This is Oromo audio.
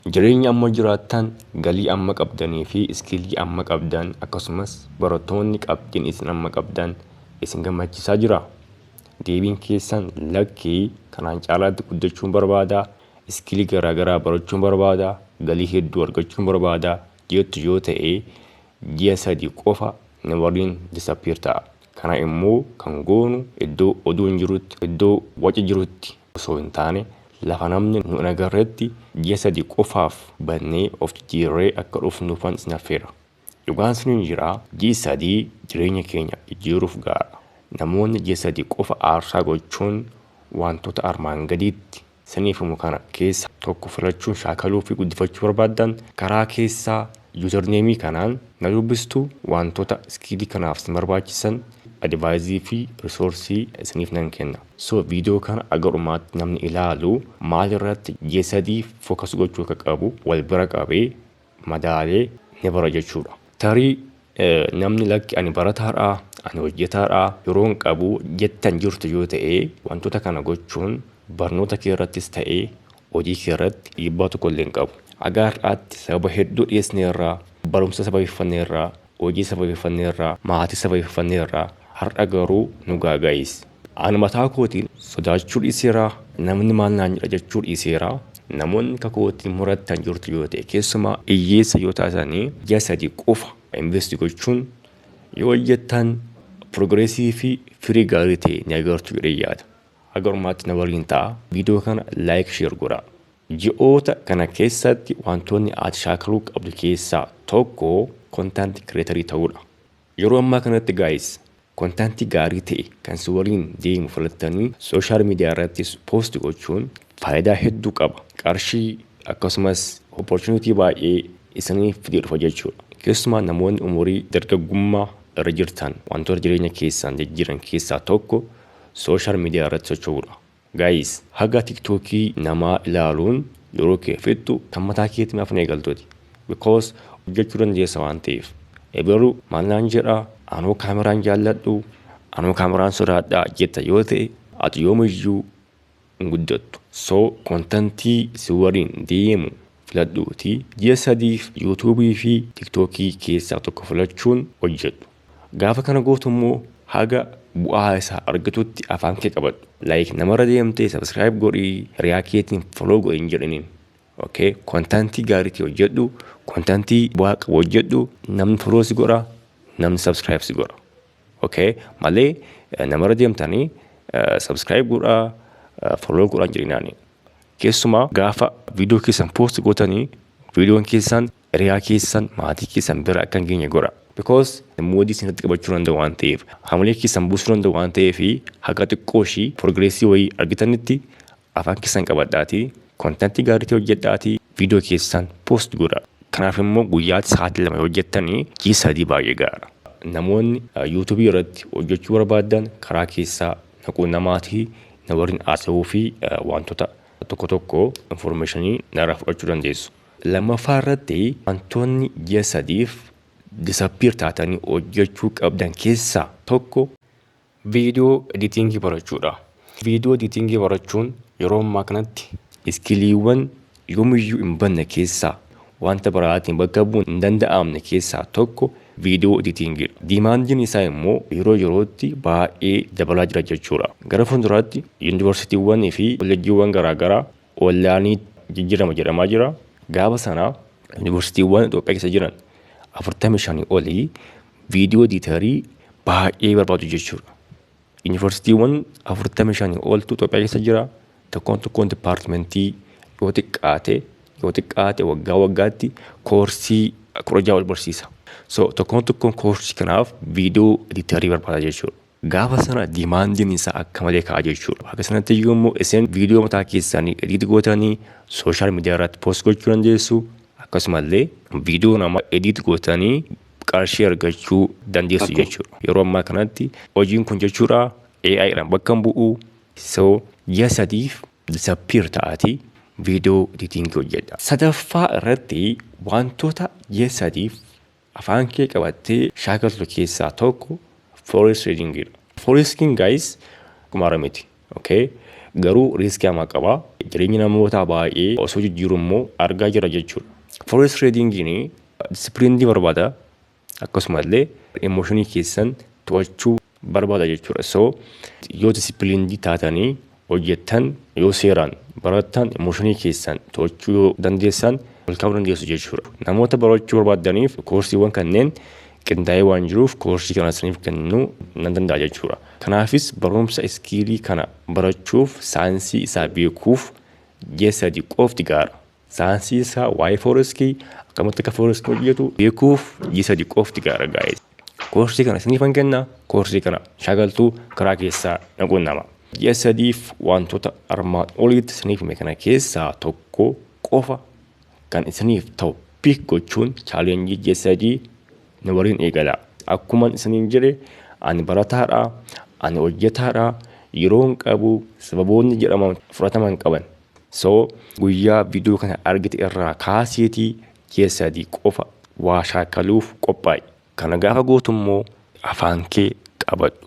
Jireenya amma jiraattan, galii amma qabdanii fi skill amma qabdan, akkasumas barattoonni qabxiin isin amma qabdan isin gammachiisaa jira? Deebiin keessan lakkii, kanaan caalaatti guddachuun barbaada, skill garaagaraa barachuun barbaada, galii hedduu argachuun barbaada jettu yoo ta'e, ji'a 3 qofa na waliin disappear ta'a. Kana immoo kan goonu iddoo oduun jirutti, iddoo waci jirutti osoo hin taane, lafa namni nu hin agarretti ji'a 3 qofaaf bannee of jijjiirree akka dhufnuufan isin affeera. Dhugaan siniin jira, ji'i 3 jireenya keenya jijjiiruuf gahaadha. Namoonni ji'a 3 qofa aarsaa gochuun wantoota armaan gadiitti siniif himu kana keessa tokko filachuun shaakaluu fi guddifachuu barbaaddan, karaa keessaa username kanaan na dubbistu. Wantoota skill kanaaf isin barbaachisan advice fi resource isiniif nan kenna. So viidiyoo kana aga dhumaatti namni ilaalu maal irratti ji'a 3 focus gochuu akka qabu wal bira qabee madaalee ni bara jechuudha. Tarii namni lakki, ani barataadha, ani hojjetaadha, yeroo hin qabu jettan jirtu yoo ta'e, wantoota kana gochuun barnoota kee irrattis ta'ee hojii kee irratti dhiibbaa tokko illee hin qabu. Haga har'aatti sababa hedduu dhiyeessneerraa, barumsa sababeeffanneerraa, hojii sababeeffanneerraa, maatii sababeeffanneerraa, har'a garuu nu gaaga'is. Ani mataa kootiin sodaachuu dhiiseera, namni maal naan jedha jechuu dhiiseera. Namoonni kakootiin murattan jirtu yoo ta'e, keessumaa hiyyeessa yoo taatanii, ji'a 3 qofa invest gochuun yoo hojjettan progress fi firii gaarii ta'e ni agartu jedhee yaada. Haga dhumaatti na waliin ta'a. Viidiyoo kana like, share godhaa. Ji'oota kana keessatti wantoonni ati shaakaluu qabdu keessaa tokko content creator ta'uudha. Yeroo ammaa kanatti guys, content gaarii ta'e kan si waliin deemu filattanii social media irrattis post gochuun faayidaa hedduu qaba. Qarshii akkasumas opportunity baay'ee isiniif fidee dhufa jechuudha. Keessumaa namoonni umurii dargaggummaa irra jirtan, wantoota jireenya keessan jijjiiran keessaa tokko social media irratti socho'uudha. Guys, haga TikTokii namaa ilaaluun yeroo kee fixxu, kan mataa keetii maaf hin eegaltuuti? Because hojjechuu dandeessa waan ta'eef. Ebalu maal naan jedhaa, anoo kaameraan jaalladhu, anoo kaameraan sodaadhaa jetta yoo ta'e, ati yoomiyyuu hin guddattu. So content si waliin deemu filadhuutii ji'a 3f YouTubeii fi TikTokii keessaa tokko filachuun hojjedhu. Gaafa kana gootu immoo haga bu'aa isaa argatutti afaan kee qabadhu. Like namarra deemtee subscribe godhii, hiriyaa keetiin follow godhi hin jedhiniin. Okay, content gaarii ta'e hojjedhu, content bu'aa qabu hojjedhu, namni follow si godha, namni subscribe si godha. Okay, malee namarra deemtanii subscribe godhaa, follow godhaa hin jedhinaani. Keessumaa gaafa viidiyoo keessan post gootanii, viidiyoon keessan hiriyaa keessan, maatii keessan bira akka hin geenye godha. Because mood isinitti qabachuu danda'u waan ta'eef, hamilee keessan buusuu danda'u waan ta'eef, haga xiqqoo ishii progress wayii argitanitti afaan keessan qabadhaatii content gaarii ta'e hojjedhaatii viidiyoo keessan post godha. Kanaaf immoo guyyaatti sa'aatii 2 hojjettanii ji'a 3 baay'ee gaara. Namoonni YouTubeii irratti hojjechuu barbaadan karaa keessaa na quunnamaatii na waliin haasa'uu fi wantoota tokko tokko information narraa fudhachuu dandeessu. Lammaffaa irratti wantoonni ji'a 3f disappear taatanii hojjechuu qabdan keessaa tokko video editing barachuudha. Video editing barachuun yeroo ammaa kanatti skilliiwwan yoomiyyuu hin banne keessaa, wanta biraatiin bakka bu'uun hin danda'amne keessaa tokko video editingiidha. Demandiin isaa immoo yeroo yerootti baay'ee dabalaa jira jechuudha. Gara fuulduraatti yuunivarsiitiiwwanii fi kolleejjiiwwan garaagaraa onlineii jijjiirama jedhamaa jira. Gaafa sana yuunivarsiitiiwwan Itoophiyaa keessa jiran 45 olii video editorii baay'ee barbaadu jechuudha. Yuunivarsiitiiwwan 45 oltu Itoophiyaa keessa jira. Tokkoon tokkoon departmentii yoo xiqqaate yoo xiqqaate waggaa waggaatti course 16 ol barsiisa. So tokkoon tokkoon course kanaaf video editorii barbaada jechuudha. Gaafa sana demandiin isaa akka malee ka'a jechuudha. Akka sanatti iyyuu immoo isin viidiyoo mataa keessanii edit gootanii social media irratti post gochuu dandeessu. Akkasumallee viidiyoo namaa edit gootanii qarshii argachuu dandeessu jechuudha. Yeroo ammaa kanatti hojiin kun jechuudha AI dhaan bakka hin bu'u. So ji'a 3f disappear ta'aatii video editing hojjedha. Sadaffaa irratti wantoota ji'a 3f afaan kee qabattee shaakaltu keessaa tokko forex tradingidha. Forexiin guys, qumaara miti. Okay? Garuu risk hamaa qaba. Jireenya namoota baay'ee osoo jijjiiru immoo argaa jira jechuudha. Forex tradingiin discipline barbaada. Akkasumallee emotion keessan to'achuu barbaada jechuudha. So yoo discipline taatanii hojjettan, yoo seeraan barattan, emotion keessan to'achuu yoo dandeessan, ol ka'uu dandeessu jechuudha. Namoota barachuu barbaadaniif koorsiiwwan kanneen qindaa'ee waan jiruuf koorsii kana isiniif kennuu nan danda'a jechuudha. Kanaafis barumsa skill kana barachuuf, saayinsii isaa beekuuf ji'a 3 qofti gaara. Saayinsii isaa, waa'ee forexii, akkamitti akka forexii hojjetu beekuuf ji'a 3 qofti gaara gaa'ee. Koorsii kana isiniifan kenna. Koorsii kana shaakaltuu karaa keessaa na quunnama. Ji'a 3f wantoota armaan olitti isiniif hime kana keessaa tokko qofa kan isiniif ta'u pick gochuun challenge ji'a 3 na waliin eegala. Akkuma isiniin jedhe, ani barataadha, ani hojjetaadha, yeroon qabu sababoonni jedhaman fudhataman qaban. So guyyaa viidiyoo kana argite irraa kaaseetii ji'a 3 qofa waa shaakaluuf qophaa'i. Kana gaafa gootu immoo afaan kee qabadhu.